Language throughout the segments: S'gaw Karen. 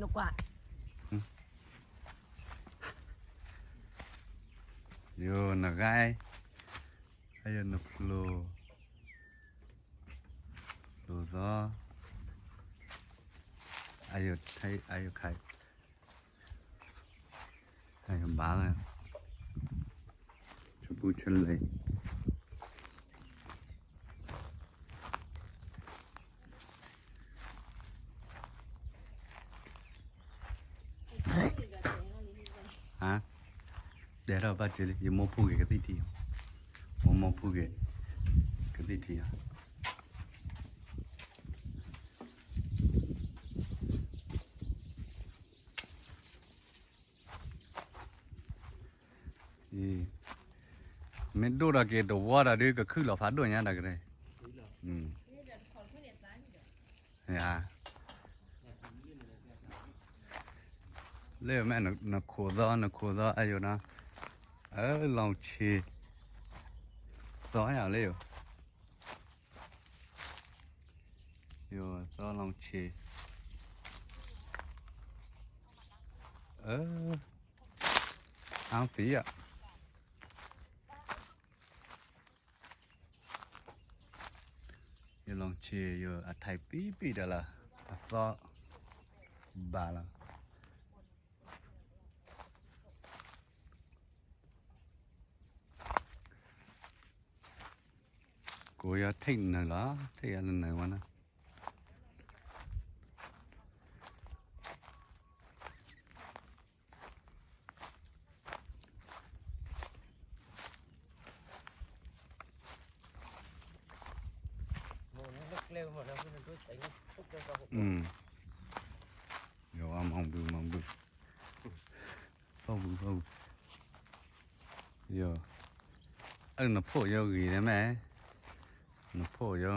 နကွၢ်, ယိၤနဂါ, အယိၤနဖျိ, ဖျိသီ, အယိၤ, အယိၤခါ, အယိၤဘါလၢ, ဆပူဆလဲ, တဲထီၣ်ဘၣ်က့ၤလံ ယမိၢ်ဖိဂ့ၤကသံၣ်ထံယီၤ, မိၢ်မိၢ်ဖိဂ့ၤ, ကသံၣ်ထံယီၤ. မ့ၢ်ဒိၣ်ဒီးက့ၤတဝီဒီးဒုးကခုၣ်လီၤဖးဒိၣ်ညါတၢ်ကရၢ, လၢမ့ၢ်နခိၣ်သီ နခိၣ်သီအယိၤနီၤ, အလီၤဆ့, သီယၤလၢယိၤ, ယိၤသီလီၤဆ့, အ, အသံယၤ ယလီၤဆ့ ယိၤအထံးပံပံတၢ်လၢ အသီဘၣ်လီၤ. ကိးယီၤထံၣ်နၢၤလီၤ ထံၣ်ယၤနၢၤဝဲနီၤ. ယမၤဘုမၤဘု, ဖီၣ်ဘုဖီၣ်ဘု, ယ, အၢ နဖိယီၤဂ့ၤန့ၣ်မ့ၢ်, နဖိယီၤ,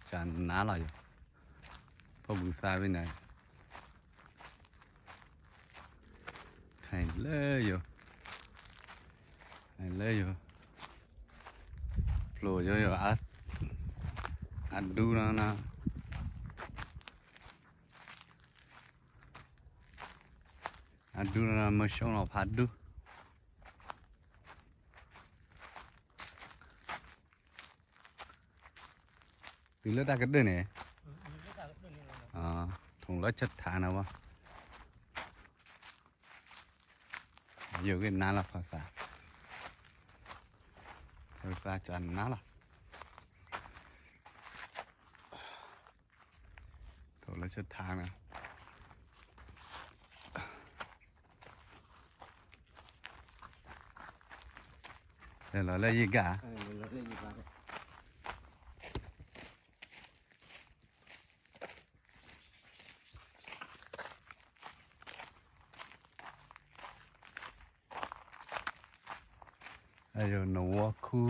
ကနါလီၤယီၤ, ဖီၣ်ဘုသးဝဲန့ၣ် ထံၣ်လၢယိၤ, ထံၣ်လၢယိၤ, ဖျိယိၤယိၤ, အဒူနီၤ, အဒူနီၤ မၢရှူံလီၤဖးဒူ တုၤလၢတၢ်ကဒၢၣ်န့ၣ်, ထူၣ်လၢဆထါန့ၣ်ဝဲ, ယိၤဂ့ၤနါလီၤဖးသး, ဖးသးကနါလီၤ, ထူၣ်လၢဆထါန့ၣ် လဲၤလီၤလၢယဂၤ, အယိၤ နဝီခူ,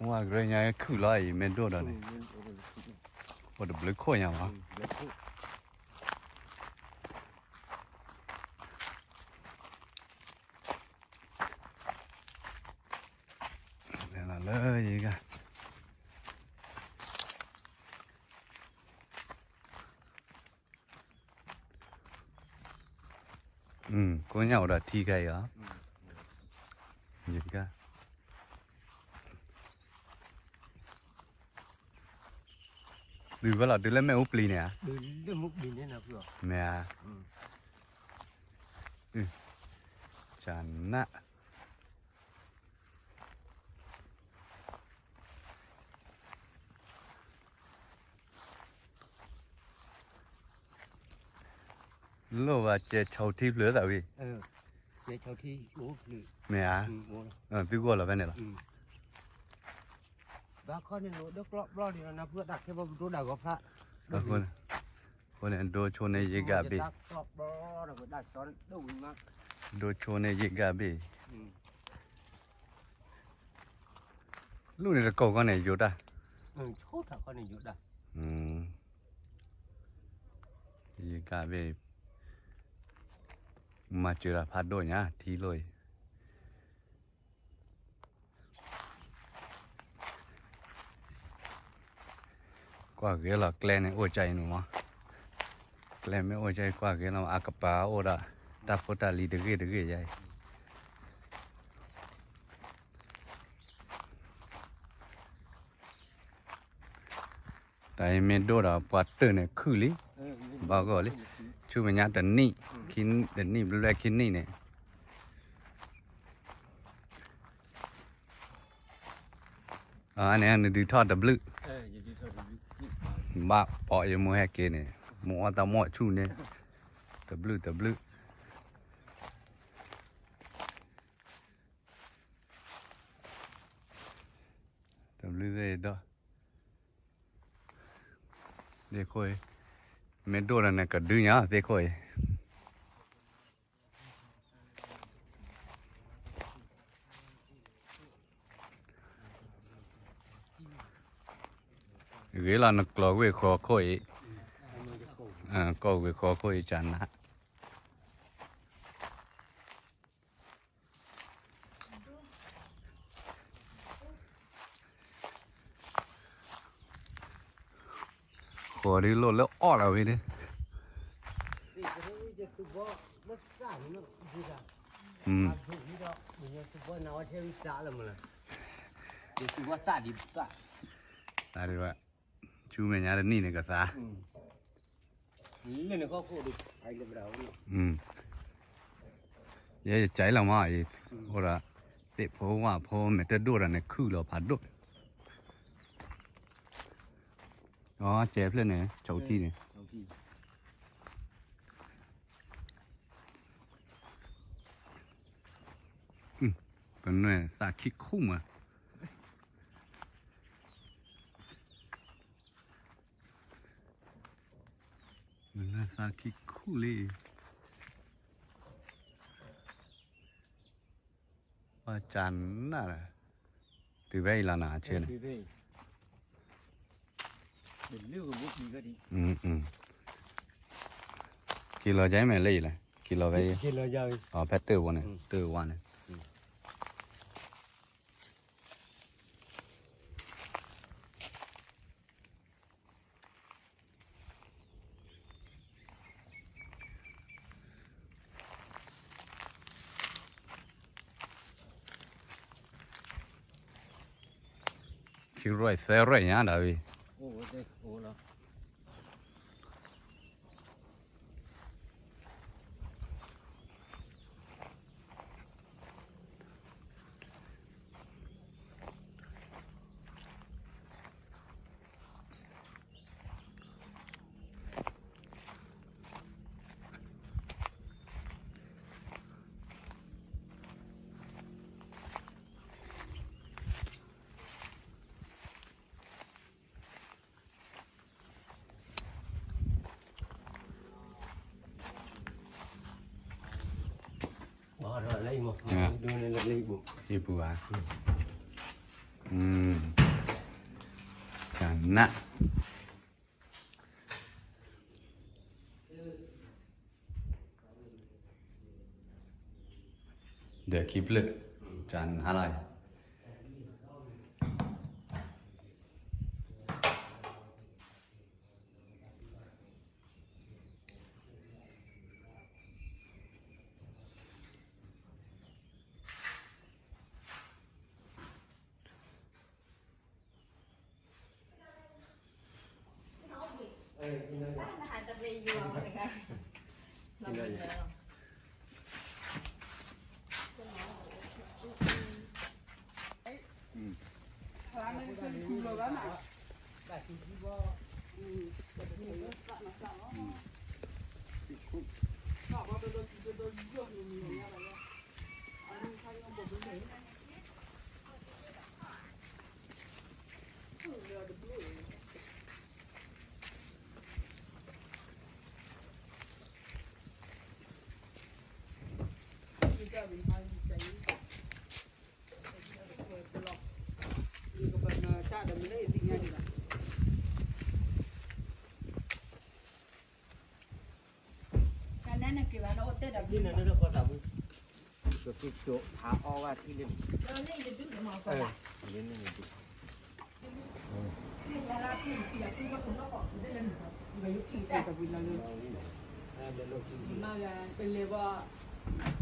ဝါကရၢညါခုၣ်လီၤအံၤ မ့ၢ်ဒိၣ်ဒီးန့ၣ်, အိၣ်တဘျုးခိၣ်ညါလီၤ. လၢယဂၤ, ကိးညါအိၣ်ဒီးထံခါအံၤလီၤ, ယဂၤ တုၤဝဲလီၤ တုၤလၢမ့ၣ်အူပျံၤန့ၣ်ဧါ, မ့ၢ်ဧါ, ကနၣ် လိၣ်ဘၣ်စဲးဆီထံဖျၢၣ်သးဝံၤ, မ့ၢ်ဧါ, သုဂီၢ်လီၤဖဲန့ၣ်လီၤ. အဃိန့ၣ် ဒိဆိန့ၣ်ယဂၤဘ့ၣ်, ဒိဆိန့ၣ်ယဂၤဘ့ၣ်, လူၣ်န့ၣ်တကိးခီန့ၣ်ယိာ်တၢ်, ယဂၤဘ့ၣ်, မၤစၢၤတၢ်ဖးဒိၣ်ညါ ထံလိၣ်အံၤ ကိး ကွၢ်ဂ့ၤလီၤ ကျဲန့ၣ်အိၣ်ကၢ်အံၤန့ၣ်မး, ကျဲမ့ၢ်အိၣ်ကၢ်အံၤ ကွၢ်ဂ့ၤလီၤ အကပၤအိၣ်ဒီး တၢ်ဖိတၢ်လံၤတဂ့ၢ်တဂ့ၢ်ယါအံၤ တၢ်အံၤမ့ၢ်ဒိၣ်ဒီးပှၤတၢၢ်န့ၣ်ခုၣ်လံ, ဘၣ်ဂီၢ်လံ, ဆူမဲာ်ညါတနံၣ်, တနံၣ်ဘျဲၣ်ခံနံၣ်န့ၣ်, အန့ၣ်နဒုးထီၣ်တဘျုး, ဘၣ်ပိာ်ယမိၢ်ဟဲက့ၤန့ၣ်, မိၢ်အီၣ်တၢ်မိၢ်ဆူၣ်န့ၣ်, တဘျုးတဘျုး တဘျုးသ့ၣ်ဒီး, သ့ၣ်ခိၣ်အံၤ, မ့ၢ်ဒိၣ်ဒီးန့ၣ်ကဒုညါသ့ၣ်ခိၣ်အံၤ, ဂ့ၤလီၤနကျီၤဝ့ၢ်ဃီခိၣ်အံၤ, ကီၢ်ဝ့ၢ်ဃီခိၣ်အံၤကနး ဃီၤဒ်လိၣ်လၢအီၣ်လီၤဝဲဒၣ်, တၢ်ဒ်ဘၣ်, ဆူမဲာ်ညါတနံၣ်န့ၣ်ကသါ ယဲယကဲလီၤမးအံၤ, အိၣ်ဒီး သ့ၣ်ဖိဝၣ်ဖိမဲာ်တဒိၣ်ဒီးန့ၣ်ခုၣ်လီၤဖးဒိၣ်, အကဲဖျၢၣ်န့ၣ် ဆိးထံၣ်န့ၣ်, ပနွဲၣ်သးခံခူၣ်မး မနုၤသးခံခူၣ်လံ, ပှၤကနၣ်, တုၤဖဲအံၤလီၤနၤဆ့န့ၣ်, က့ၤလီၤယါအံၤမ့ၢ်လၢအံၤလဲၣ်, က့ၤလီၤဖဲအံၤ, ဖဲတၢၢ်ဝဲန့ၣ်, တၢၢ်ဝဲန့ၣ် ခံရွဲၣ်သၢရွဲၣ်ညါဒၣ်ဝံၤ, ဟံၣ်ပူၤဧါ, ကနၣ် ဒီးခံဖျၢၣ်, ကနၣ်လီၤ. မ့ၢ်ဂၤ ပလဲၤဘၣ်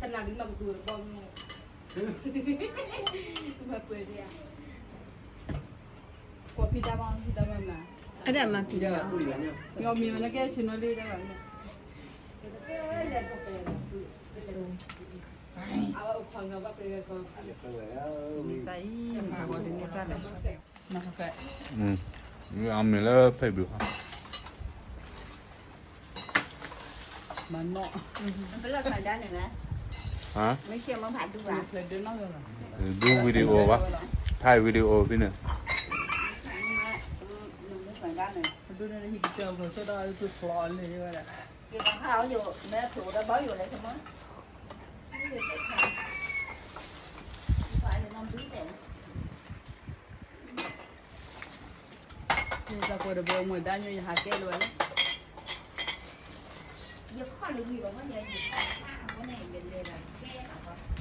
တနၤဒုးမၤကတိၤတဘီမုၢ် မၤပှဲၤဒံးဧါ ကွၢ်ဖံတၢ်မၤ ဖံတၢ်မၤမၤ အဒၣ်မၤဖံတၢ်မၤ ယမံၤဝဲနကဲဆ့နီလံတၢ်ဘၣ်န့ၣ် အဝဲအိၣ်ခိးငါဘၣ်ကဲကီ တၢ်အံၤ မၤဝဲတန့ၢ်တၢ်လဲၣ် အမ့ၢ်လၢဖဲဘုး မနီၣ် ဟါ ဒူ video ဘၣ် ถ่าย video ဖဲန့ၣ် ဒ်န့ၣ်ဟံၣ်ကတၢၢ်ဖျိးဆိဒီး သူဖျိးလၢဝဲဒၣ် ယကဟးအီၤယိာ် မ့ၢ်ဖျိးဒီးဘီယိာ်လဲၣ်ဆိမ့ၢ် တၢ်ကွဲးတဘျီမွဲၤဒါညိ ယဟးကဲလၢၤဝဲလၢ ယခီၣ်လၢဂံၢ်ဘၣ်မ့ၢ်ယဲ ယခီၣ်